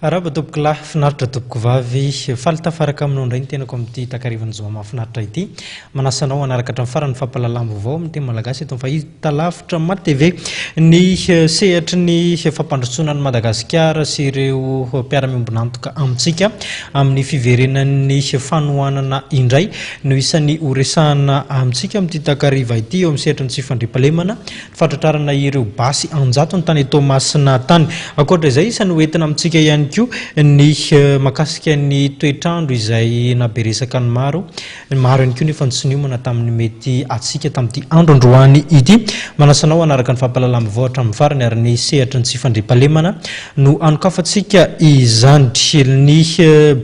Arahaba tompoko lahy, finaritra tompoko vavy, faly tafaraka aminao indray ny tenako amin'ity takarivan'ny zoma mahafinaritra ity. Manasa anao hanaraka hatramin'ny farany ny fampahalalam-baovao amin'ny teny malagasy eto amin'ny fahitalavitra Mat TV. Ny sehatry ny fampandrosoana an'i Madagasikara sy ireo mpiara-miombon'antoka amintsika amin'ny fiverenan'ny fanohanana indray no isan'ny horesahana amintsika amin'ity takariva ity eo amin'ny sehatry ny tsy fandriampahalemana fahatratrarana ireo basy an-jatony tany Toamasina tany. Ankoatra izay, isan'ny hoentina amintsika ihany koa ny mahakasika ny toetr'andro izay nahabe resaka ny maro. Maro ihany koa nefa ny tsy niomana tamin'ny mety hatsiaka tamin'ity andro androany ity. Manasa anao hanaraka ny fampahalalam-baovao hatramin'ny farany ary ny sehatry ny tsy fandriampahalemana no hanokafantsika izany. Ny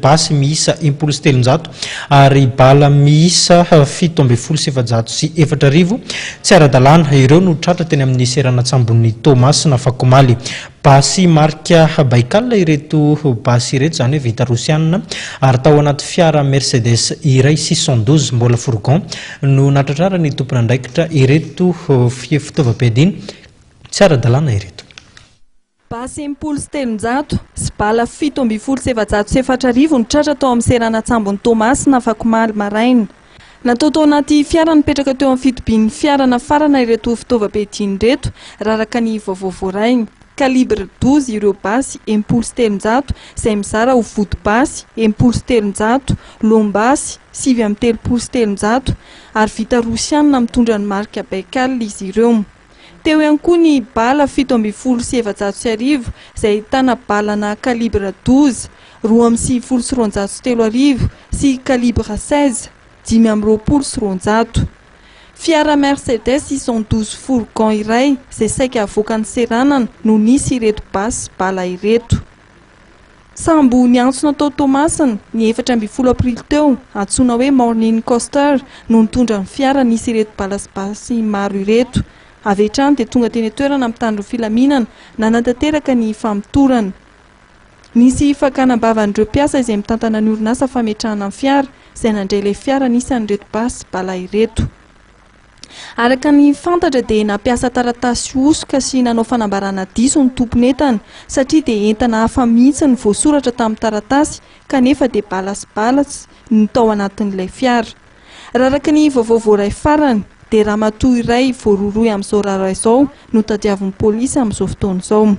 basy miisa 360 ary bala miisa 417 tsy ara-dalàna ireo no tratra teny amin'ny seranan-tsambon'i Toamasina afakomaly. Basy marika Baikal ireto basy ireto, izany hoe vita rosianina, ary tao anaty fiara Mercedes iray 612 mbola fourgon no nahatratraran'ny tompon'andraikitra ireto fitaovam-piadiana tsy ara-dalàna ireto. Basy 360 sy bala 417 no tratra tao amin'ny seranan-tsambon'i Toamasina afakomaly maraina. Natao tao anaty fiara nipetraka teo amin'ny fitobian'ny fiara nafarana ireto fitaovam-piadiana ireto, raha araka ny vaovao voaray. Calibre 12 ireo basy 360 izay mizara ho vodi-basy 360, loham-basy 339 ary vita rosianina mitondra ny marika Baikal izy ireo. Teo ihany koa ny bala 1417 izay ahitana balana calibre 12, 392 sy calibre 16, 225. Fiara Mercedes 612 fourgon iray izay saika havoaka ny seranana no nisy ireto basy sy bala ireto. Sambo niantsona tao Toamasina, ny 14 aprily teo, antsoina hoe Morning Coaster, no nitondra ny fiara nisy ireto bala sy basy maro ireto. Avy hatrany dia tonga teny an-toerana mpitandro ny filaminana nanatanteraka ny famotorana. Nisy fakana am-bavan'ireo mpiasa izay mitantana ny orinasa fametrahana ny fiara, izay nandray ilay fiara nisy an'ireto basy sy bala ireto. Araka ny fantatra dia nampiasa taratasy hosoka sy nanao fanambarana diso ny tompon'entana satria dia entana hafa mihitsy no voasoratra tamin'ny taratasy kanefa dia bala sy bala no tao anatin'ilay fiara. Raha araka ny vaovao voaray farany dia ramatoa iray voarohirohy amin'izao raharaha izao no tadiavin'ny polisy amin'izao fotoana izao.